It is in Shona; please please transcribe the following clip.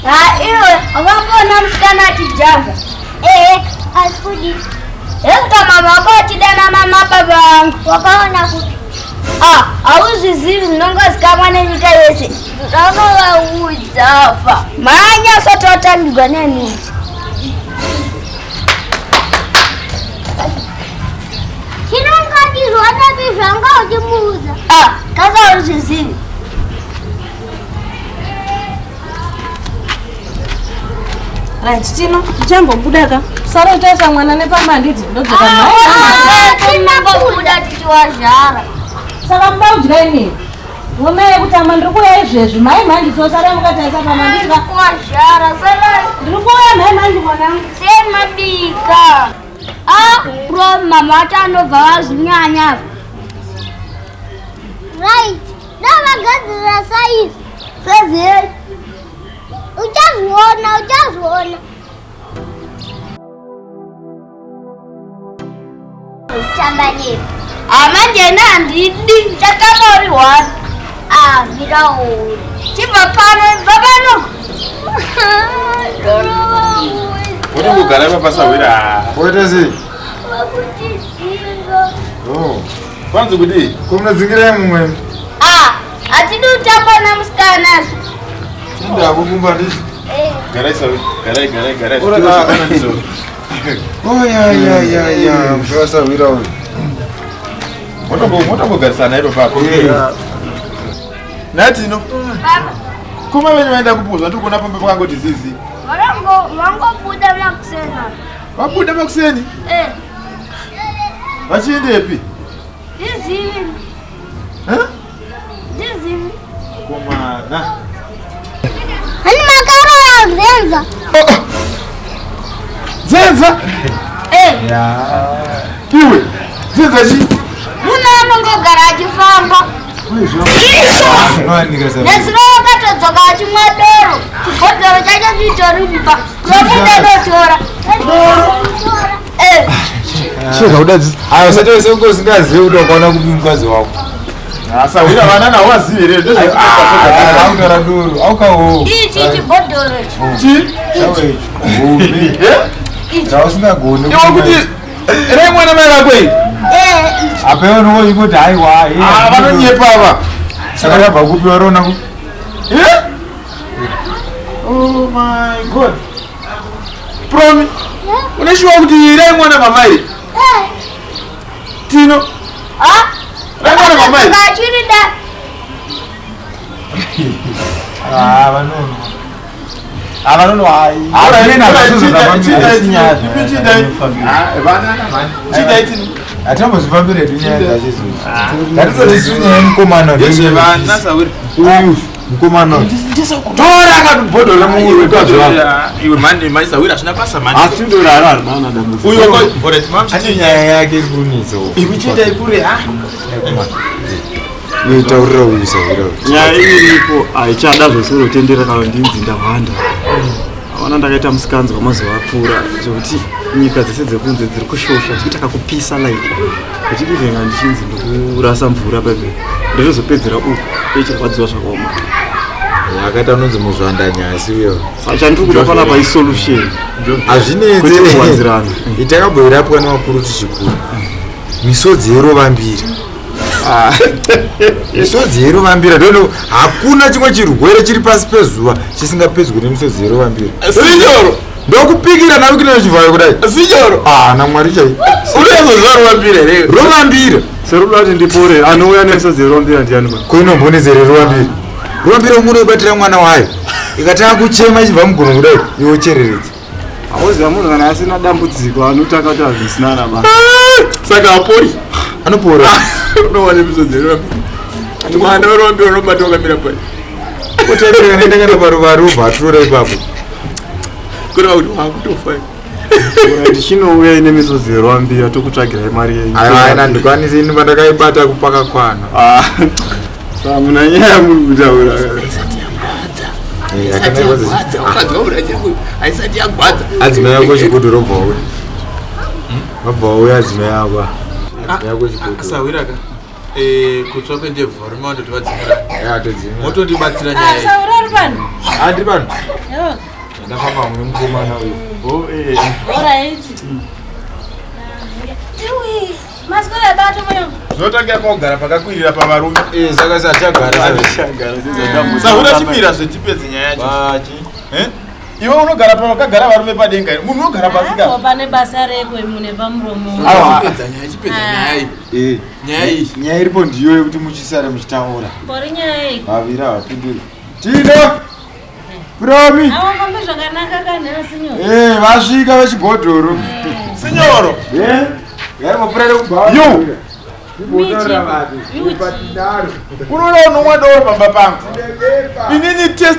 Ha iwe wakamboona musikana achijamba? Ehe, asi kudii? Hekuta mama wako achidanana nababa vangu. Wakaona kupi? Ah, hauzvizivi zvinongozikamwa nenyika yese. Ndanovaudza fa. Mhanya usati watambigwa neni. Chinongadirwa napi zvanga uchimuudza? Ah, kasa hauzvizivi. Right, Tino, ndichambobuda ka. Sara utaisa mwana nepamba handiti ndodzoka naye. Tinongobuda tichiwazhara. Saka muda kudya inini. Ngoma yekutamba ndiri kuuya izvezvi. Mai mhandi so sara mukataisa pamba handiti ka. Wazhara, sara Ndiri kuuya mai mhandi mwanangu. sei mabika. Ah, bro, mama wacho anobva vazvinyanya. Right. Ndavagadzirira saizi. Saizi yei? Uchazviona, uchazviona. Tamba nepi. Ah, manje ini handidi. Ndichatamba uri one. Ah, mirauri. Chibva pano, ibva pano. Kuti kugara ipa pasahwira. Waita sei? Vakutidzinga. Oh. Kwanzi kudii? Ko munodzingirai mumwe? Ah, hatidi kutamba nemusikana. Chinda kukumba ndizvo. Garai sahwira. Garai, garai, garai. Ora- Tinozokwana ndizvo. Oh ya ya ya ya, mshawasahwira uyu. Motombogarisana ipo papo. Natino. Baba, Kuma venyu vaenda kupuzwa ndiri kuona pamba pakangoti zizi. vangobuda makusena. Vabuda makuseni. Eh, Vachiendepi? ndizivi, Eh? ndizivi. Komana. Hani makarora nzenza. Dzenza. Eh, Iwe. Dzenza chi? muno anongogara achifamba. Unowanika sahwira. Nezuro wakatodzoka achimwa doro. Chibhodhoro chacho chitori mumba. Rokuda dotora. Eh, Chega kudadzi. Ayo usati wese unge usingazivi kuti wakaona kupi mukadzi wako. Asahwira vana nawo vazivi here? Ah, autora doro, aukawo. ichi chibhodhoro ichi. Chi? Chawo icho. Hombe. Eh? Chausingagoni. Iwe kuti rei mwana mai vako iyi. Eh, ichi. Apa iwe unongo ingoti haiwa. Ah, vanonyepa ava. Saka yabva kupi warona ku? Eh? Oh my God. Promi. Uneshuwa kuti rei mwana mama iyi? Eh, Tino. Ah, Rei mwana mama iyi. akatodzoka achiri da. Ah, vanono. Ah, vanono hai. Chidai Tino. Hatambozvifambira hedu nyaya dzacho izvozvi. Ngatitoti isu nyaya yemukomana uyu. Ndezvevana sahwira. Uyu mukomana uyu. Tora akatibhodhoro remukadzi wako. Iwe mani mani sahwira hazvina basa mani. Asi ndorara harina dambudziko. Uyu wako alright mam Ati nyaya yake iri kunetsa uyu. Iwe chidai kure ha. Iwe taurira uyu sahwira uyu. Nyaya iripo haichada zvose kana ndinzi ndahwanda. Aona ndakaita musikanzwa mazuva apfuura zvekuti nyika dzese dzekunze dziri kushosha dzikuita kakupisa like kuti even handichinzi ndikurasa mvura pepe ndotozopedzera uku ichirwadziwa zvakaoma. Akaita unonzi muzvanda nyasi uyo. Saka chandiri kuda panapa isolution kwete Hazvinetse. kuwanzirana. Itakabhoirapwa nevakuru tichikura. Misodzi yerovambira. Misodzi yerovambira ndono hakuna chimwe chirwere chiri pasi pezuva chisingapedzwi nemisodzi yerovambira. Sinyoro. Ndokupikira navikina chivhayo kudai. Sinyoro. Ah, namwari chai. Unozoziva rovambira here? Rovambira. Seruda kuti ndipore anouya nemisodzi yerovambira ndiani ma Ko inombonezere rovambira. Rovambira umwe unoibatira mwana wayo. Ikatanga kuchema ichibva mugono kudai iwe uchereredze. Hauziva munhu kana asina dambudziko anotanga kuti hazvisina nabasa. Saka hapori. Anopora. Unowana misodzi yerovambira. Mwana werovambira unobata wakamira pai. Kutevera kanoenda kana paruva atora ipapo. Kureva kuti wakutofa. Ndichinouya ine misodzi yerovambira tokutsvagirai mari yenyu. Aiwa aina ndikwanisi ini pandakaibata kupakakwana. Ah, saka muna nyaya muri kutaura. Eh, akanaikwadza. Wakadzi waura chirikuyu haisati yagwadza. Adzimai ako chigodoro bva wauya. Vabva wauya adzimai ako. Adzimai ako chigodoro. Sahwira ka. Kutsva kwendebvu, varume vandoti vadzimira. Atodzimira. Motondibatsira nyaya iyi. Saura uri pano. Andiri pano. Yo, Ndafamba mune mukomana uyu. Oh, eh. alright. Iwi, maswera bato moyo. Zvinotangira kwakugara pakakwirira pavarume. Saka sachagara. Achagara sezvandambo- Sahura, chimira zvetipedze nyaya yacho. Bachi. Eh? Iwe unogara pavakagara varume padenga here? Munhu unogara pasi ka. Apo pane basa rekwe mune pamuromo. Awa. Chipedza nyaya, chipedza nyaya iyi. Nyaya iyi. Nyaya iripo ndiyo yekuti muchisare muchitaura. Pori nyaya iyi. Vaviri havapinduri. Tino Promi. Awafambe zvakanaka kanhasi nyo. Vasvika vechibhodhoro. Sinyoro. Ngarimopurere kubva. You. Michi. Unoona unomwa doro pamba pangu. Inini test.